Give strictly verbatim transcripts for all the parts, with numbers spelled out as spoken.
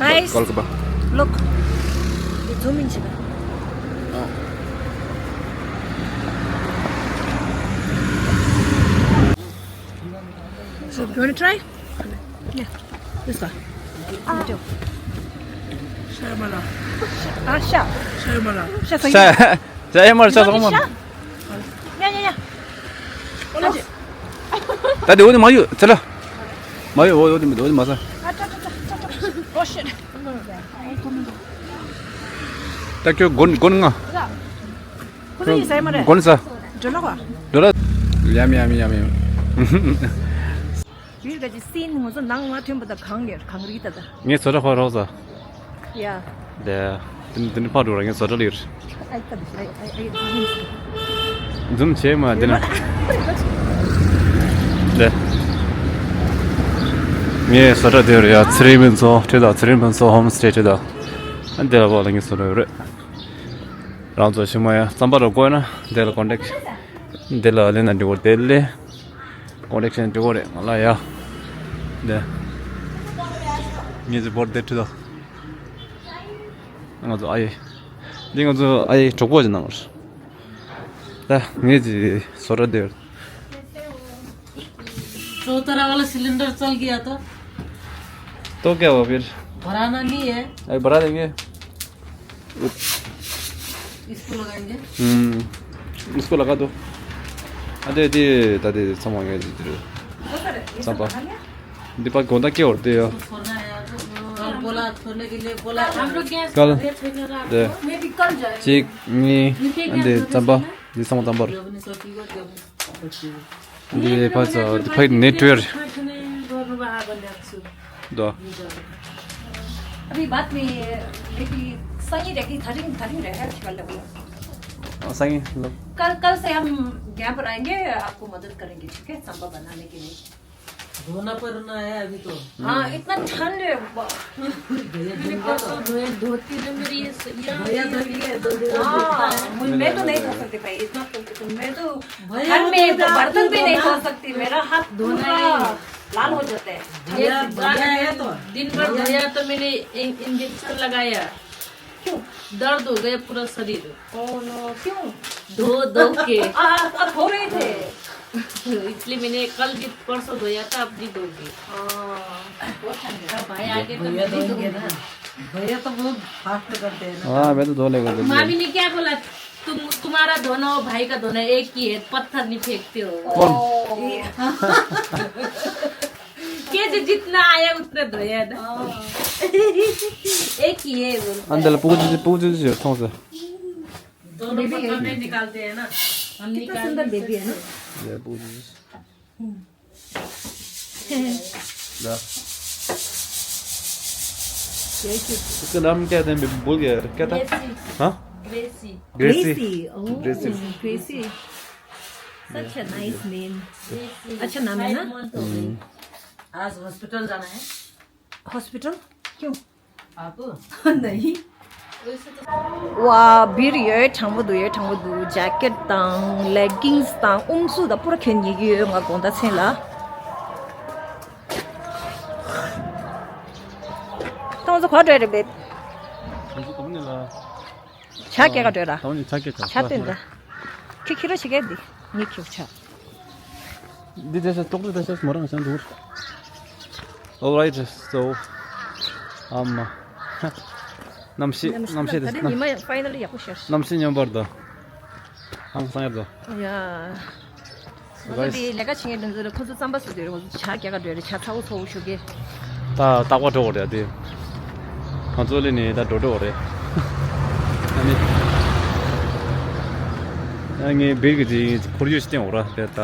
Guys, look. They zoom in. So, you wanna try? Yeah. This one. Ah, sure. Ah, sure. Sure. Sure. ཡ་ཡ་མར་ཤ་སོང་མ། ཡ་ཡ་ཡ། ད་དེ་འོ་དེ་མ་ཡོད་ཚེ་ལ། མ་ཡོད་འོ་འོ་དེ་མི་འདུག་འོ་དེ་མ་ཟ། Oh shit. ད་ཁྱོད་གོན་གོན་ང་། ཁོ་ཚོ་ཡིན་ས་ཡིན་མ་རེད། གོན་ས། འགྲོ་ལོག་བ། འགྲོ་ལོག་ཡམ་ཡམ་ཡམ་ཡམ། ཡུལ་ག་ཅི་སྲིན་ང་ཚོ་ནང་ང་ཐོན་པ་ད་གང་ཡོད་གང་རིག་ད་ད། ངས་བཟོ་གྲྭ་ཁོ་རོགས་ས། ཡ། དེ། དེ་དེ་ནི་ཕར་འགྲོ་ར་ངས་བཟོ་གྲྭ་ལ་ཡོད། ཨའི་ད་དེ་ཨའི་ཨའི་ཨའི། འཛུམ་བྱེད་མ་དེ་ནི། དེ། ངས་བཟོ་གྲྭ་དེ་ར་ཡ་ཚེ་རིང་མིན་ཚོ་ཁྲིད་དང་ཚེ་རིང་མིན་ཚོ་ཧོམ་སྟེ་ཁྲིད་དང་། ཨ་འདི་ལ་བ་ལ་ངས་བཟོ་གྲྭ་ཡོད་རེད། རང་ཚོ་ཞིག་མ་ཡ་རྩམ་པ་ར་བཀོད་ན་དེ་ལ་ཀོན་ཊེག་དེ་ལ་ལེན་ན་འགྲིག་གོ་དེ་ལས། ཀོན་ཊེག་ཤན་འགྲིག་གོ་རེད་ང་ལ་ཡ། དེ། ངས་ཚོ་བོར་དེ་ཁྲིད་དང་། ང་ཚོ་ཨ་ཡེ། འདི་ང་ཚོ་ཨ་ཡེ་གྲོགས་པོ་ཅིག་ནང་། ད་ངས་ཀྱི་བཟོ་གྲྭ་དེར། चौतरा वाला सिलेंडर चल गया तो तो क्या हुआ फिर? भराना नहीं है। अरे भरा देंगे। इसको लगाएंगे। हम्म। इसको लगा दो। अरे दे ता दे सामान ये दे। वो सर, ये सब सामान है? दीपक गोंदा के और दे। छोड़ना है यार। और बोला छोड़ने के लिए बोला। हम लोग गैस कल। दे। मैं भी कल जाए। चीक नी। दे तंबा। दे सामान तंबर। दे पास दे पास नेटवर्क। दो। अभी बात में लेकिन सही रहेगी थरिंग थरिंग रहे अच्छी बात लगी। सही मतलब। कल कल से हम यहाँ पर आएंगे आपको मदद करेंगे ठीक है संभव बनाने के लिए। धोना पड़ना है अभी तो। हाँ इतना ठंड है। मैंने परसों धोए धोती जो मेरी ये भैया धो लिए दो दिन। हाँ मैं तो नहीं धो सकती भाई इतना तो मैं तो भैया ठंड में तो बर्तन भी नहीं धो सकती मेरा हाथ धोना ही लाल हो जाता है। ये भैया है तो दिन भर धोया तो मैंने इंजेक्शन लगाया। क्यों? दर्द हो गया पूरा शरीर। ओह नो क्यों? धो धो के। आप धो रहे थे। इसलिए मैंने कल भी परसों धोया था अब भी धो के। भाई आके तो मैं भी धोऊंगा। भैया तो बहुत फास्ट करते हैं ना। हाँ मैं तो धो लेगा। मामी ने क्या बोला? तुम तुम्हारा धोना और भाई का धोना एक ही है पत्थर नहीं फेंकते हो। कौन? कैसे जितना आया उतना धोया ना। एक ही है बोलता है। अंदर पूछ पूछ। दोनों को कपड़े निकालते हैं ना। हम निकाल नहीं सकते। ये पूछ। इसका नाम क्या था मैं भूल गया यार क्या था? हाँ। ग्रेसी। ग्रेसी। ग्रेसी। सच अ नाइस नेम। अच्छा नाम है ना। आज हॉस्पिटल जाना है। हॉस्पिटल? क्यों? नहीं। वा भिर यो ठाउँ दु यो ठाउँ दु ज्याकेट ताङ लेगिङ्स ताङ उम्सु द पुरा खेन यिगि यो गा गोन्दा छेला। ताङ जो खा रे बेब। छा के का डरा। ताङ नि छा के का। छा तेन दा। खि खिरो छिके दि। नि खिउ छा। This is a chocolate, this is morang sang dur. All right, so um, namshi namshi this. Finally ya kushar. Namshi nyambar da. Ang sang da. Yeah. Guys. Maybe lega chinge dun zero khonzu tsamba su dero cha kya ga dere cha tsawo tsawo shuge. ད་རྟག་པར་འགྲོ་དགོས་རེད་དེ། ང་ཚོ་ལས་ནས་ད་འགྲོ་འགྲོ་རེད། ཨ་ནི། ཨ་ངའི་བེར་གྱི་དེ་ཁོར་ཡུག་ཞིག་བསྟན་འོ་ར་དེ་ད།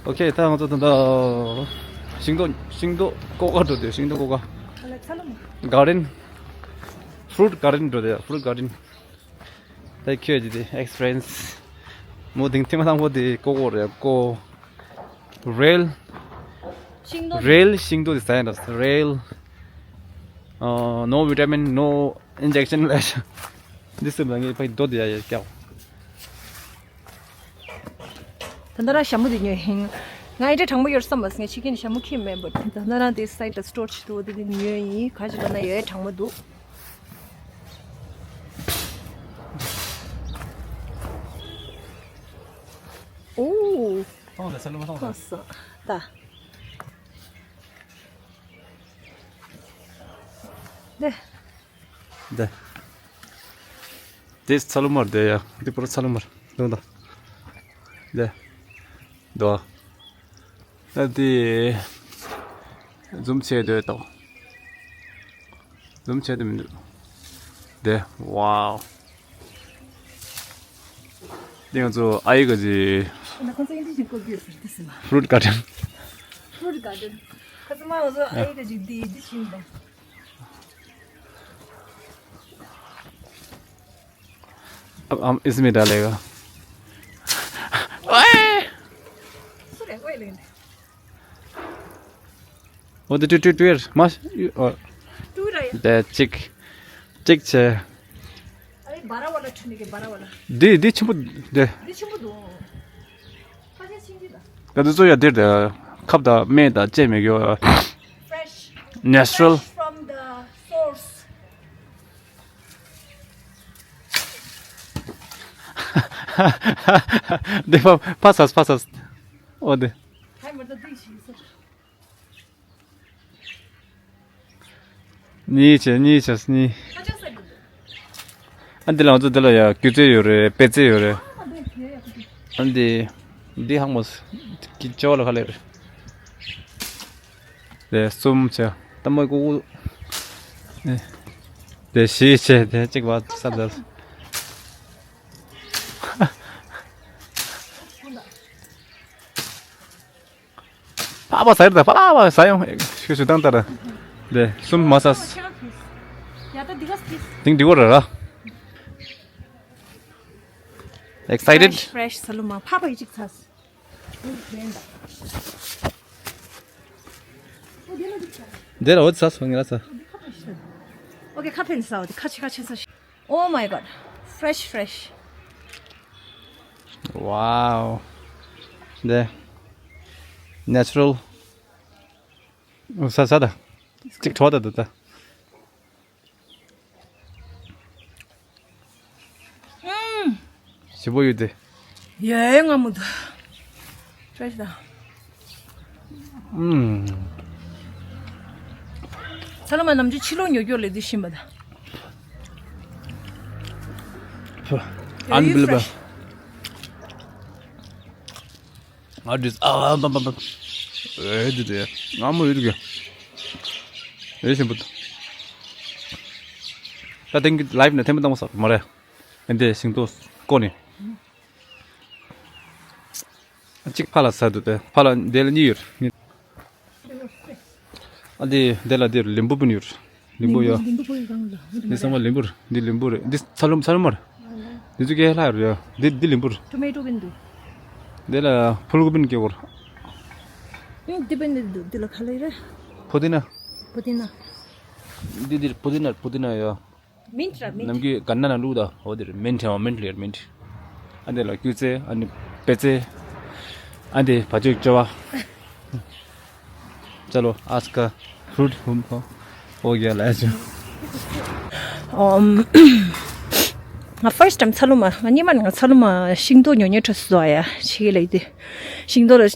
ཨོ་ཁེ་ད་ང་ཚོ་ད་ད། ཤིང་ཏོག་ཤིང་ཏོག་ཀོ་ཀ་འགྲོ་དེ་ཤིང་ཏོག་ཀོ་ཀ garden fruit garden འགྲོ་དེ་fruit garden ད་ཁྱོད་ཀྱི་དེ་ཨེག་སི་པི་རི་ཡན་སི། མོ་དེང་ཐེངས་མ་དང་པོ་དེ་ཀོ་ཀོ་རེད་ཀོ། རེལ། ཤིང་ཏོག་རེལ་ཤིང་ཏོག་དེ་ཟ་ཡ་འདྲ་རེལ། ཨ་no vitamin no injection ལ། འདི་སེམས་ལ་ངས་ཕ་གི་རྡོ་དེ་ཡ་ཡ་སྐྱག་ད་ད་ར་ཞྭ་མོ་དེ་ཉོས་ཧིང་། ང་ཨེ་འདྲ་གྲང་མོ་ཡོད་བསམ་པ་ངས་ཕྱི་རྒྱལ་ནས་ཞྭ་མོ་ཁྱེར་མེད་པར་ད་ན་རང་དེ་སའི་ཌི་ལ་སི་ཊོར་བྱེད་དུ་དེ་དེ་ཉོས་ཡིན། ག་ཞིག་ལ་ན་ཡོད་གྲང་མོ་འདུག་ཨོ། ཐོང་ས་ལུ་མ་ཐོང་ས། ཐོང་ས་ད། ནེ། འདི། འདི་ཚ་ལུ་མར་འདི་ཡ། འདི་པུ་ར་ཚ་ལུ་མར། འདི་འདི། འདི། འདི། ཨ་འདི། ཛུམ་བྱས་འདོད་དོ། ཛུམ་བྱས་འདོད་མི་འདུག་འདི། ཝའོ། འདི་ང་ཚོ་ཨ་ཡེ་ག་ཅི། ཁོང་ཚོ་ཨིན་ཇི་ཞིག་བཀོད་རྒྱུ་ཡོད་ཟེར་འདི་ཟེར་མ། ཕུ་རུ་ཊི་གར་ཌེན། ཕུ་རུ་ཊི་གར་ཌེན། ཁ་ཚ་མ་ང་ཚོ་ཨ་ཡེ་ག་ཅི་འདི་འདི་ཞིག་འདུག་ཨ་ཨམ་ཨིས་མི་ད་ལེ་ག། ཨོའེ། སུ་རེད་ཨོའེ་ལེ་འདི། འོ་དེ་ཏུ་ཏུ་ཏུ་ཡར་མ། ཨོ། ཏུ་ར་ཡ། དེ་གཅིག་གཅིག་བྱས། ཨ་རེ་བ་ར་བ་ལ་ཁྲུ་ནི་གི་བ་ར་བ་ལ། འདི་འདི་ཆེན་པོ་འདི། འདི་ཆེན་པོ་འདུག་ཁ་ཆེ་ཆིན་ཅི་ད། ད་དུ་ཚོ་ཡ་འདིར་དེ་ཁབ་དང་སྨན་དང་ཅེ་མེ་གི་Fresh. Natural. Fresh from the source. འདི་ཕ་ཕ་སས་ཕ་སས། འོ་དེ། ཧའི་མ་ད་འདི་ཞིག་སོ། གཉིས་བྱས་གཉིས་བྱས་གཉིས། ཨ་འདི་ལ་ང་ཚོ་འདི་ལ་ཡ་སྐྱུ་རྩི་ཡོད་རེད། པད་ཚལ་ཡོད་རེད། ཨ་འདི་འདི་ཧང་མོ་ཀི་ཅོ་ལ་ཁ་ལེ་རེད། དེ་གསུམ་བྱས་ཏ་མ་ཀུ་ཀུ། དེ་བཞི་བྱས་དེ་གཅིག་བ་ས་འདི། ཕ་བ་ཟ་ཡོད་ད་ཕ་བ་ཟ་ཡོང་ཤུ་ཤུ་དང་ལྟར། དེ་གསུམ་མ་ཟ། ཡ་ད་འདི་ག་སི། དིང་འདི་གོ་ར་ར། Excited? Fresh fresh ས་ལུ་མ་ཕ་བ་ཡི་གཅིག་ཚ། དེ་ལ་འོད་ཟ་སོང་ངེ་ལ་ཟ། ཨོ་ཁེ་ཁ་ཕན་ས་འོ་དེ་ཁ་ཆེ་ཁ་ཆེ་ས། Oh my god. Fresh fresh. Wow. དེ། Natural. ཟ་ཟ་ད། གཅིག་དྲོ་ད་ད་ད། ཞིམ་པོ་ཡོད་དེ། ཡེ་ང་མུ་ད། Fresh ད། ཚ་ལུ་མ་ནམ་རྒྱུན་ཕྱི་ལོགས་ཉོ་རྒྱུ་ལས་དེ་ཞིམ་པ་ད། Unbelievable. ཨ་དྲིས་ཨ་པ་པ་པ། ཨེ་དེ་དེ་ང་མོ་ཡོད་གི། ཨེ་ཞིམ་པོ། ད་དེང་གི་ལའིབ་ནས་ཐེངས་མ་དང་པོ་ཟ་མ་རེད། ཨེ་འདི་ཤིང་ཏོག་ཀོ་ནི། གཅིག་ཕ་ལ་ཟ་འདུག་དེ་ཕ་ལ་འདི་ལ་གཉིས་ཡོད། ཨ་འདི་འདི་ལ་འདིར་ལིམ་བུ་པིན་ཡོད། ལིམ་བུ་ཡོད། ལིམ་བུ་པིན་གང་ལ། འདི་ཚང་མ་ལིམ་བུར། འདི་ལིམ་བུ་རེད། འདི་ཚ་ལུམ་ཚ་ལུམ་མར། འདི་ཚོ་སྐད་ལྷག་རེད། འདི་འདི་ལིམ་བུར། ཊོ་མེ་ཊོ་པིན་འདུག་འདི་ལ་ཕུལ་གོ་པིན་སྐད་གོར། ཨིན་འདི་པིན་འདི་འདུག་འདི་ལ་ཁ་ལེ་རེད། པུ་དི་ན། པུ་དི་ན། འདི་འདིར་པུ་དི་ན་པུ་དི་ན་ཡོད། མིན་ཊི་ར་མིན་ཊི། ནམ་རྒྱུན་ག་ན་ན་བླུག་ད་འོ་དེར་མིན་ཊི་ཡང་མིན་ཊི་ལེར་མིན་ཊི། ཨ་འདི་ལ་སྐྱུ་རྩི། ཨ་ནི་པད་ཚལ། ཨ་འདི་བ་ཅུག་ཅོ་བ། चलो आज का फ्रूट हम हो गया लाया जो। ང་ཕར་སི་ཊི་ཊའིམ་ཚ་ལུ་མ་ང་གཉིས་མ་ང་ཚ་ལུ་མ་ཤིང་ཏོག་ཉོ་ཉོ་འཕྲོ་སོ་ཡ་ཆེ་ལེ་དེ། ཤིང་ཏོག་ལ་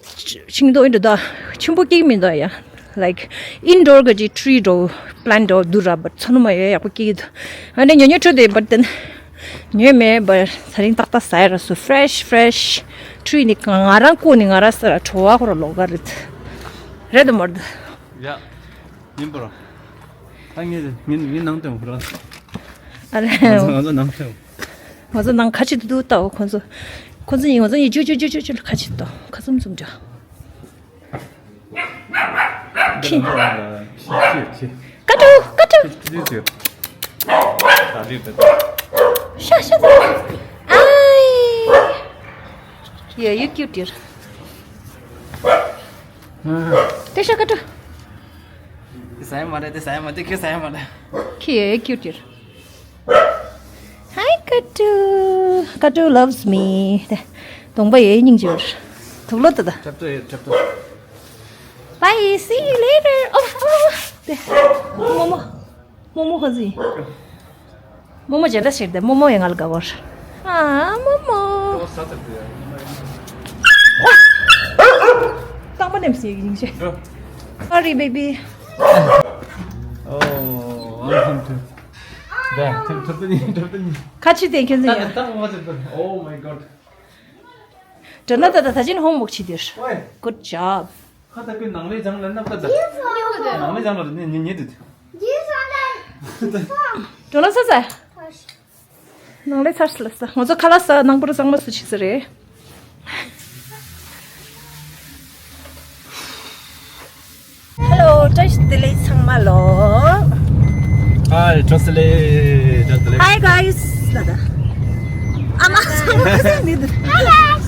ཤིང་ཏོག་ཨིན་འགྲོ་ད་ཆེན་པོ་སྐྱེ་གི་མི་འདུག་ཡ། Like indoor ག་ཅིག་ཊི་རི་འགྲོ་པི་ལན་འགྲོ་འདུག་ར་བ་ཚ་ལུ་མ་ཡོད་ཡག་པོ་སྐྱེ་གི་འདུག་ཨ་ནི་ཉོ་ཉོ་འཕྲོ་དེ་བར་དེ་ཉོས་མེད་པར་ཚ་རིང་ཏག་ཏག་ཟ་ཡ་ར་སུ་ཕི་རེ་ཤི་ཕི་རེ་ཤི་ཊི་རི་ནི་ང་རང་ཀོ་ནི་ང་རང་ས་ར་བྲོ་བ་ཁོ་ར་ལོག་ག་རེད། རེད་དམ་མ་རེད། ཡ། ཡིན་པར། ད་ངས་ངས་ངས་ནང་དོན་ཧུ་ར། ཨ་རེ། ང་ཚོ་ང་ཚོ་ནང་དོན། ང་ཚོ་ནང་ཁ་ཆེ་ཏུ་ཏུ་ལྟ་འོ་ཁོ་ཚོ། ཁོ་ཚོ་ཡིན་ང་ཚོ་ཡིན་ཅུ་ཅུ་ཅུ་ཅུ་ཅུ་ཁ་ཆེ་ཏུ་ཁ་ཙུམ་ཙུམ་འདྲ། ཁྱི། ཁྱི་ཁྱི། ཀ་ཏུ་ཀ་ཏུ། ཁྱི་ཁྱི་ཁྱི། ཤ་ཤ་ཏུ། ཨའི། Yeah, you cute, dear. དེ་ཤ་ཀ་ཏུ། དེ་ཟ་ཡ་མ་རེད། དེ་ཟ་ཡ་མ་རེད། དེ་ཁྱོད་ཟ་ཡ་མ་རེད། ཁྱི་ཡ་ཡ་ཁྱུ་ཊི་ཡོད། Hi ཀ་ཏུ། ཀ་ཏུ་loves me. དེ་གདོང་པ་ཡའི་སྙིང་རྗེ་བར། དུག་ལོ་ད་ད། Chapter eight, chapter. Bye, see you later. Oh, oh, oh. དེ། རྨོ་མོ། རྨོ་མོ་ཧ་ཟི། རྨོ་མོ་ཇེ་ལ་ཤེར་དེ་རྨོ་མོ་ཡང་ང་ལ་དགའ་བར། ཨ་རྨོ་མོ། རྟག་པ་ནེམ་སི་ཡིན་ཤེ། Sorry, baby. Oh, I'm too. ཁ་ཆུ་དེ་ཁྱོད་ཚོ་ཡ། Oh my god. དྲ་ན་ད་ད་ད་ཅིན་ཧོམ་ཝོག་བྱེད་དེར། Good job. ཁ་ད་ཀུན་ནང་ལས་སྦྱང་ལ་ནག་ད་ད། ནང་ལས་སྦྱང་ལ་ནི་ཉེ་ཉེ་དུ། འགྲོ་ལ་ས་ས། ནང་ལས་ཚར་སི་ལ་ས། ང་ཚོ་ཁ་ལ་ས་ནང་པུར་གཙང་མ་སུ་ཆི་ས་རེད། Hello, བཀྲ་ཤིས་བདེ་ལེགས་ཚང་མ་ལོ། Hi, བཀྲ་ཤིས་བདེ་ལེགས། བཀྲ་ཤིས་བདེ་ལེགས། Hi guys. ལ་ད། ཨ་མ་ཚང་མ་ཟེར་ནི་འདུག Hi guys.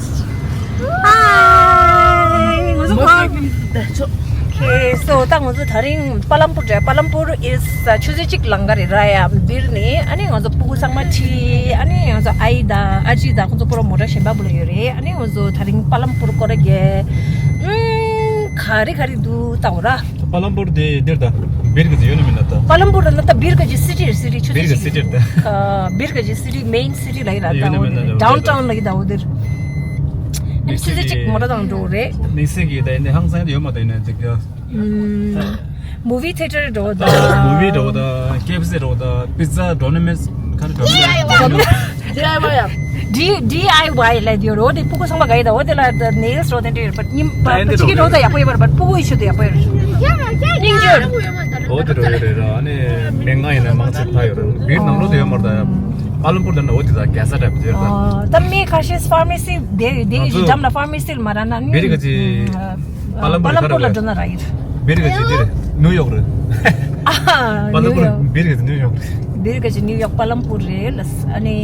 Hi. ང་ཚོ་ཁོ། Okay, so ད་ང་ཚོ་ད་རིང་པ་ལམ་པུར་རེད། པ་ལམ་པུར is ཆུ་ཚོད་གཅིག་ལང་ག་རེད་ར་ཡ་འདིར་ནི། ཨ་ནི་ང་ཚོ་སྤུ་གུ་ཚང་མ་ཁྲིད། ཨ་ནི་ང་ཚོ་ཨ་ཡི་དང་ཨ་ཅི་དང་ཁོ་ཚོ་པུ་རོ་མོ་ཊ་གཞན་པ་བུ་ལ་ཡོད་རེད། ཨ་ནི་ང་ཚོ་ད་རིང་པ་ལམ་པུར་སྐོར་ར་རྒྱལ། ཨུམ། ག་རེ་ག་རེ་འདུག་ལྟ་འོ་ར། པ་ལམ་པུར་དེ་འདིར་ད་བིར་ག་ཅི་ཡོད་ནི་མིན་ན་ད། པ་ལམ་པུར་ན་ད་བིར་ག་ཅི་སི་ཊི་སི་ཊི་ཆུ་བིར་ག་སི་ཊི་ད། བིར་ག་ཅི་སི་ཊི་མེན་སི་ཊི་ལ་ཡི་ར་ད་འོ་དེ་ཌའུན་ཊའུན་ལ་ཡི་ད་འོ་དེར། ཨ་ནི་ཆུ་ཚོད་གཅིག་མོ་ཊ་དང་འགྲོ་རེད། དམིགས་བསལ་གྱི་ད་ཡིན་ནི་ཧང་སང་ཡོད་མ་ད་ཡིན་ན་ཅིག་ཡ། མུ་ཝི་ཐེ་ཊར་འགྲོ་ད། མུ་ཝི་འགྲོ་ད། ཀེ་ཨེཕ་སི་འགྲོ་ད། པི་ཛ་འགྲོ་ནི་མེད། ག་རེ་འགྲོ་ནི་མེད། ཌི་ཨའི་ཝའི་ཡ། ཌི་ཌི་ཨའི་ཝའི་ལ་དེ་རོ་དེ་སྤུ་གུ་ཚང་མ་ག་ཡི་ད་འོ་དེ་ལ་ནེལ་སི་རོ་དེ་འདྲ་ཡོད་པ་ཉིམ་པ་ད་ཅིག་གི་རོ་ད་ཡག་པོ་ཡོད་པ་ར་པ་སྤུ་གུ་ཡི་ཆུ་དེ་ཡག་པོ་ཡོད་ར། སྙིང་རྗེ། འོ་དེ་རོ་ཡོད་རེད་ར། ཨ་ནི་མེད་ང་ཡིན་ན་མང་ཆེ་ཕ་ཡོད་ར། བིར་ནང་ལོ་དེ་ཡོད་མ་ར་ད་ཡ། ཨ་ལམ་པུར་ད་ན་འོ་དེ་ད་རྒྱལ་ས་འདྲ་པོ་དེ་ར་ད། ད་མི་ཁ་ཤས་ཕར་མེ་སི་དེ་དེ་ཡི་འགྲམ་ལ་ཕར་མེ་སི་ལ་མ་ར་ན་ནི། བིར་ག་ཅི། པ་ལམ་པུར་པ་ལམ་པུར་ལ་འགྲོ་ན་ར་ཡིན། བིར་ག་ཅི་དེ་རེད། ནིའུ་ཡོག་རེད། པ་ལམ་པུར་བིར་ག་ཅི་ནིའུ་ཡོག་རེད། བིར་ག་ཅི་ནིའུ་ཡོག་པ་ལམ་པུར་རེད་ལ་ཨ་ནི།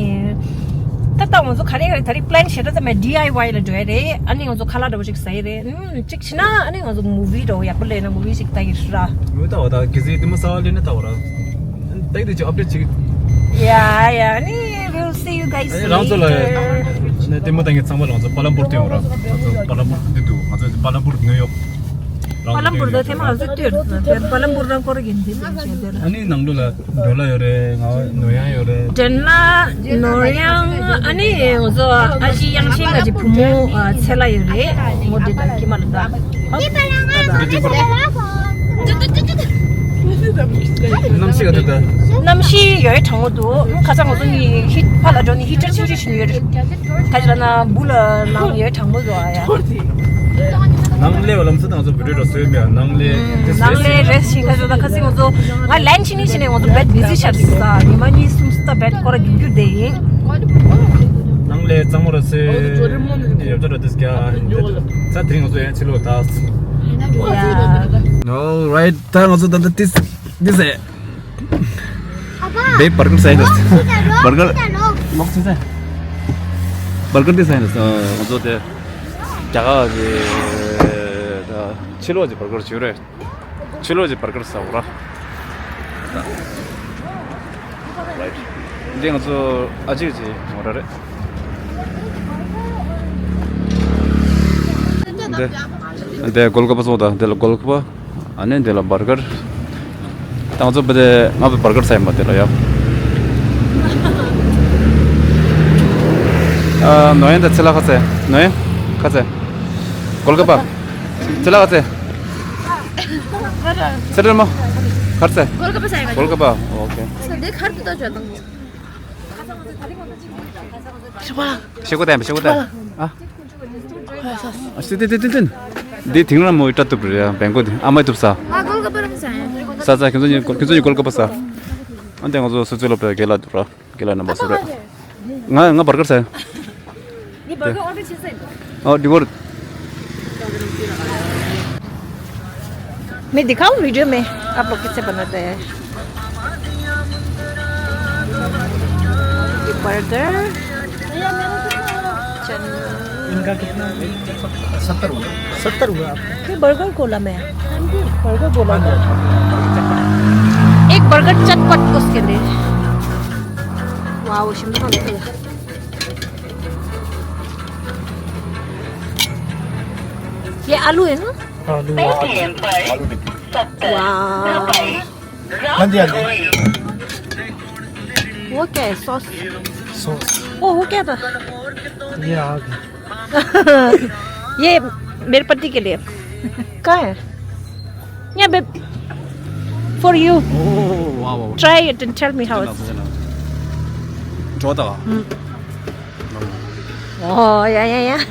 ད་ལྟ་ང་ཚོ་ག་རེ་ག་རེ་ད་རེས་པི་ལན་བྱེད་ད་ཙམ་མ་ཌི་ཨའི་ཝའི་ལ་འགྲོ་ཡ་རེད། ཨ་ནི་ང་ཚོ་ཁ་ལག་འདྲ་པོ་ཅིག་ཟ་ཡི་རེད། ཨུམ་ཅིག་བྱས་ན་ཨ་ནི་ང་ཚོ་མུ་ཝི་འདྲ་པོ་ཡག་པོ་ལས་ན་མུ་ཝི་ཅིག་ལྟ་ཡི་ར། མུ་ཝི་ལྟ་བ་ད་གི་ཟི་དེ་མོ་ཟ་བ་ལས་ན་ལྟ་བ་ར། ད་གི་དེ་ཅིག་ཨབ་ཌེཊ་ཅིག Yeah, yeah. ནི་we'll see you guys later. ཨ་ནི་རང་ཚོ་ལ་ནི་དེ་མོ་ད་གི་ཚང་མ་ལ་ང་ཚོ་པ་ལམ་པུར་སྟོན་འོ་ར། ང་ཚོ་པ་ལམ་པུར་འདི་འདུག་ང་ཚོ་པ་ལམ་པུར་ནིའུ་ཡོག་པ་ལམ་པུར་ད་ཐེངས་མ་ང་ཚོ་ལྟོས་ར། པ་ལམ་པུར་རང་སྐོར་གྱི་འདི་མ་བྱས་དེ་ར། ཨ་ནི་ནང་ལོགས་ལ་ཌོ་ལ་ཡོད་རེད། ང་ནོར་གཡང་ཡོད་རེད། ཌན་ལ་ནོར་གཡང་ཨ་ནི་ང་ཚོ་ཨ་ཅེ་དབྱངས་ཅན་ལགས་ཀྱི་བུ་མོ་ཨ་ཚེ་ལ་ཡོད་རེད། ངོ་དེ་དང་ཀྱི་མ་ལ་ད། གནམ་གཤིས་ག་དུས་ད། གནམ་གཤིས་ཡོད་གྲང་མོ་འདུག་ཁ་སང་ང་ཚོ་ནི་ཧིཊ་ཕ་ལ་འགྲོ་ནི་ཧི་ཊར་ཆེན་ཆེ་ཞིག་ཡོད་རེད། ཁ་ཅིག་ལ་ན་འབུ་ལ་ནང་ཡོད་གྲང་མོ་འདུག་ཨ་ཡ། ནང་ལས་བ་ལམ་སང་ང་ཚོ་བི་ཌིའོ་འདྲ་བཟོས་མེད། ནང་ལས་ནང་ལས་རེས་ཤིག་ཁ་ཅིག་ད་ཁ་སང་ང་ཚོ་ང་ལན་ཕྱིན་ནི་ཕྱིན་ནས་ང་ཚོ་བེད་བི་ཟི་ཆགས་སོང་ས། ཉི་མ་གཉིས་གསུམ་སྟ་བེད་སྐོར་རྒྱུག་རྒྱུག་དེ་ཡིན། ནང་ལས་གཙང་མ་ར་སེ་ཡོད་ཚོད་ར་དེ་སྐྱ་ས་དེ་རིང་ང་ཚོ་ཡང་ཕྱི་ལོགས་ད། All right. ད་ང་ཚོ་ད་ལྟ་ཏིས་ཏིས་ཨེ། དེ་བར་གར་ཟ་ཡིན་ད། བར་གར། ལོག་ཚེ་ཟ། བར་གར་དེ་ཟ་ཡིན་ད། ང་ཚོ་དེ་རྒྱ་གར་གྱི་ད་ཕྱི་ལོགས་ཀྱི་བར་གར་བྱོས་རེད། ཕྱི་ལོགས་ཀྱི་བར་གར་ཟ་འོ་ར། Right. འདི་ང་ཚོ་ཨ་ཅེ་ཅེ་ངོ་ར་རེད། འདི་འདི་གོལ་ཀ་པ་སོང་ད། འདི་ལ་གོལ་ཀ་པ། ཨ་ནི་འདི་ལ་བར་གར། ད་ང་ཚོ་བི་དེ་ང་བི་བར་གར་ཟ་ཡིན་པ་དེ་ལ་ཡ། ཨ་ནོ་ཡན་ད་ཚེ་ལ་ཁ་ཚེ། ནོ་ཡན་ཁ་ཚེ། གོལ་ཀ་པ། ཚེ་ལ་ཁ་ཚེ། ཚེ་ལ་མོ། ཁར་ཚེ། གོལ་ཀ་པ་ཟ་ཡིན་པ། གོལ་ཀ་པ། ཨོ་ཁེ། འདི་ཁར་དུ་ད་བྱོན་དང་། ཤེ་གོ་ཏན་ཤེ་གོ་ཏན། ཨ། ཨ་ཤི་ཏི་ཏི་ཏི་ཏི། འདི་དེང་རང་མོ་ཡི་སྐྲ་གཏུབ་རེད་ཡ། བེང་གོ་དེ་ཨ་མ་གཏུབ་ས། ཨ་གོལ་ཀ་པ་རང་ས་ཡ། ས་ས་ཁྱོད་ཚོ་གཉིས་ཁྱོད་ཚོ་གཉིས་གོལ་ཀ་པ་ས། ཨ་འདི་ང་ཚོ་སུ་ཚོད་ལོ་པའི་རྒན་ལགས་འདུག་ར། རྒན་ལགས་རྣམ་པ་སུ་རེད། ང་ང་བར་གར་ཟ། ངས་བར་གར་ཨོ་ཌར་བྱེད་ས་ཡིན། ཨོ་འདི་གོ་རེད། मैं दिखाऊं वीडियो में आप लोग कैसे बनाते हैं बर्गर। इनका कितना? सत्तर हुआ। सत्तर हुआ आपका? ये बर्गर बोला मैं। बर्गर बोला मैं। एक बर्गर चटपट उसके लिए। वाओ, शिमला मिर्च। ये आलू है ना? आलू। वाह। हाँ जी, हाँ जी। वो क्या है? सॉस? सॉस। ओ, वो क्या था? ये आग है। ये मेरे पति के लिए। कहाँ है? Yeah, babe. For you. Oh, wow, wow. Try it and tell me how it's. Draw the. Oh, yeah, yeah, yeah.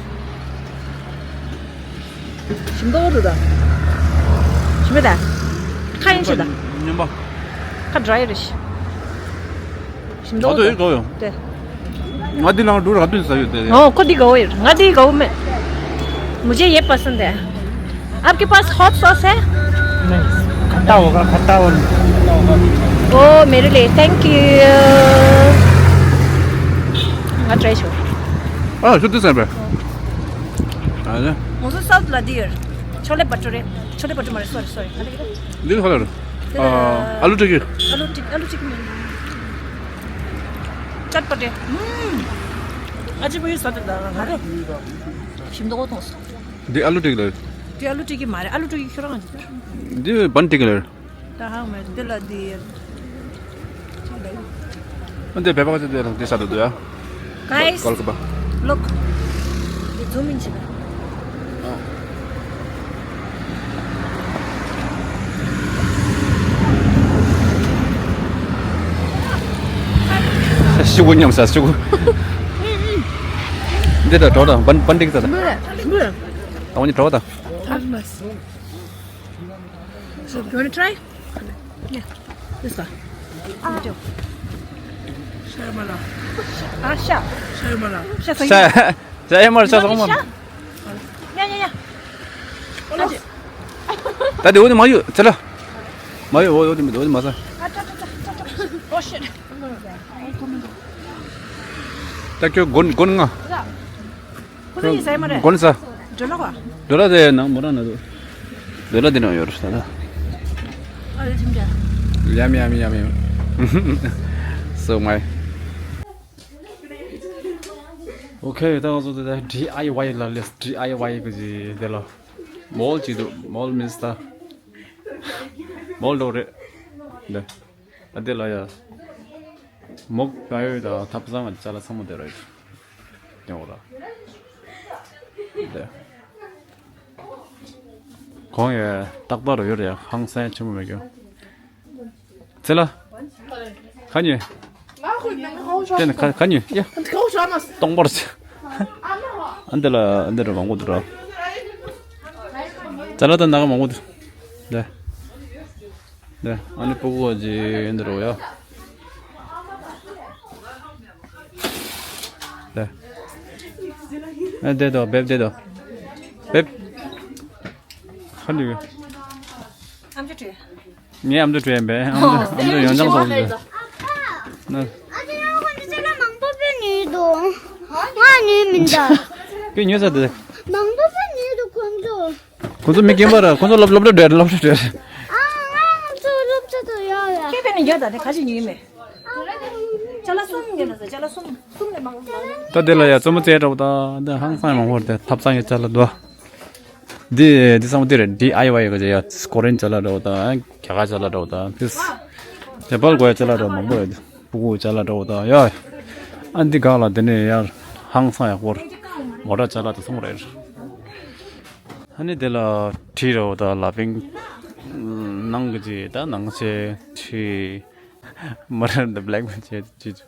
ཞིམ་མདོག་རུ་ར། ཞིམ་མེད་ད། ཁ་ཡིན་ཞིག་ད། སྨྱོན་པ། ཁ་ཌ་རའི་རེད་ཤི། ཞིམ་མདོག་ང་ཚོ་ཡོད་གོ་ཡོང་། དེ། ང་འདི་ལང་འགྲོ་ར་དུས་ཟ་ཡོད་དེ། ཨོ་ཁོ་འདི་གོ་ཡོད། ང་འདི་གོ་མེད། मुझे ये पसंद है। आपके पास हॉट सॉस है? नहीं, खट्टा होगा, खट्टा वाला। ओ मेरे लिए, थैंक यू। ང་ཊ་རའི་ཞུ། ཨ་ཤུ་དུ་སན་པེ། ཨ་ལེ། ང་ཚོ་སའུ་ཐི་ལ་འདི་ཡོད། ཆོ་ལེ་བ་ཊུ་རེ། ཆོ་ལེ་བ་ཊུ་མ་རེད། སོ་རི་སོ་རི། ཨ་ལེ་གི་རེད། འདི་ག་ལ་རེད། ཨ་ཨ་ལུ་ཊི་ཀི། ཨ་ལུ་ཊི་ཨ་ལུ་ཊི་ཀི་མིན། ཅཊ་པ་ཊི། ཨུམ། ཨ་ཅི་བུ་ཡི་ས་དེ་ད་ང་རེད། ཞིམ་མདོག་མཐོང་སོང་། འདི་ཨ་ལུ་ཊི་ཀི་ལ་རེད། འདི་ཨ་ལུ་ཊི་ཀི་མ་རེད། ཨ་ལུ་ཊི་ཀི་ཁྱོད་རང་ང་ཅི་ཟེར། འདི་བན་ཊི་ཀི་ལ་རེད། ད་ཧང་མེད་འདི་ལ་འདི། འདི་བེ་བ་ཅི་འདི་རང་འདི་ས་དུ་དུ་ཡ། Guys, གོལ་ཀ་པ། Look. འདི་ཛུམ་ཨིན་བྱེད་པ། ཤི་གུ་ཉམས་ས་ཤི་གུ། འདི་ད་གྲོགས་དང་བན་བན་ཏིག་ད་ད། འདི་འདི། ད་འོ་ནི་གྲོགས་དང་། That's nice. So, you wanna try? Yeah. This one. ཤ་མ་ལ། ཨ་ཤ། ཤ་མ་ལ། ཤ་ས་ཤ་ཡ་མར་ཤ་སོང་མ། ཤ། ཡ་ཡ་ཡ། ད་དེ་འོ་དེ་མ་ཡོད་ཚེ་ལ། མ་ཡོད་འོ་འོ་དེ་མི་འདུག་འོ་དེ་མ་ཟ། Oh shit. ད་ཁྱོད་གོན་གོན་ང་། ཁོ་ཚོ་ཡིན་ས་ཡིན་མ་རེད། གོན་ས། འགྲོ་ལ་ག། འགྲོ་ལ་དེ་ནང་མོ་རང་ན་འདུག་འགྲོ་ལ་དེ་ནང་ཡོད་རེད་ད། ཨ་ལེ་ཁྱིམ་རྒྱ། ཡམ་ཡམ་ཡམ་ཡམ། སོ་མའི། ཨོ་ཁེ། ད་ང་ཚོ་དེ་ཌི་ཨའི་ཝའི་ལ་ལས། ཌི་ཨའི་ཝའི་གི་དེ་ལ་མོལ་ཅིག་འདུག་མོལ་མིན་སྟ། མོལ་འགྲོ་རེད། འདི། ཨ་དེ་ལ་ཡ། མོག་ག་ཡོད་ད་ཐབ་ཚང་ཅ་ལག་ཚང་མ་དེ་ར་ཡོད། དེ་འོ་ར། དེ། གོང་ཡ་ཏག་ཏག་ར་ཡོད་ར་ཡ། ཧང་སང་ཆེན་པོ་མེད་གི། ཚེ་ལ། ཁ་ཉོས། དེ་ནི་ཁ་ཁ་ཉོས་ཡ། སྟོང་པར་ཆ། ཨ་འདི་ལ་འདི་ར་མང་པོ་འདུག་ར། ཅ་ལག་ད་ནག་མང་པོ་འདུག་དེ། དེ། ཨ་ནི་ཕྲུ་གུ་ཅིག་འདི་རུ་ཡོད། དེ། ཨ་དེ་དོ་བེབ་དེ་དོ། བེབ། ཧ་ལུ། ཨམ་ཅོག་བྲིས། ངའི་ཨམ་ཅོག་བྲིས་ཡིན་པས། ཨམ་ཅོག་ཨམ་ཅོག་ཡོན་ཅང་སོགས་ཟེར། ན། ཨ་ཅག་ཡང་ཁོང་ཚོ་ཅ་ལག་མང་པོ་པོ་ཉོས་འདུག་ང་ཉོས་མིན་ད། ཁྱོད་ཉོས་ས་དེ། མང་པོ་པོ་ཉོས་འདུག་ཁོང་ཚོ། ཁོ་ཚོ་མི་རྒན་པ་ར། ཁོ་ཚོ་སློབ་སློབ་གྲྭ་བྲལ། སློབ་གྲྭ་བྲལ། ཨ་ང་ཚོ་སློབ་གྲྭ་དུ་ཡོད་ཡ། ཁྱེད་ཕན་ནི་ཡོད་ད་དེ་ག་ཞིག་ཉོས་མེད། ཅ་ལག་གསུམ་ཉོས་ད་ཟེར། ཅ་ལག་གསུམ་གསུམ་ནས་མང་མང་། ད་དེ་ལ་ཡ་རྩེད་མོ་རྩེ་འདྲ་བོ་ད་འདི་ཧང་སང་མང་པོ་རེད་དེ། ཐབ་ཚང་གི་ཅ་ལག་འདུག་འདི་འདི་ཚང་མ་འདི་རེད། ཌི་ཨའི་ཝའི་གི་ཡ། ཀོ་རིན་ཅ་ལག་འདྲ་བོ་ད། རྒྱ་གར་ཅ་ལག་འདྲ་བོ་ད། འདི་དེ་པལ་གོ་ཡ་ཅ་ལག་འདྲ་བོ་མང་པོ་རེད། ཕྲུ་གུ་ཅ་ལག་འདྲ་བོ་ད་ཡ། ཨ་འདི་གང་ལ་དེ་ནས་ཡར་ཧང་སང་ཡག་པོ་རེད། མོ་ཊ་ཅ་ལག་དེ་ཚང་མ་རེད། ཨ་ནི་དེ་ལ་ཁྲི་རོ་དང་ལ་ཕིང་ནང་གི་ཅི་ད་ནང་ཆེ་ཁྲི་མ་རེད། འདི་བྷི་ལེག་མན་ཆེ་ཅི་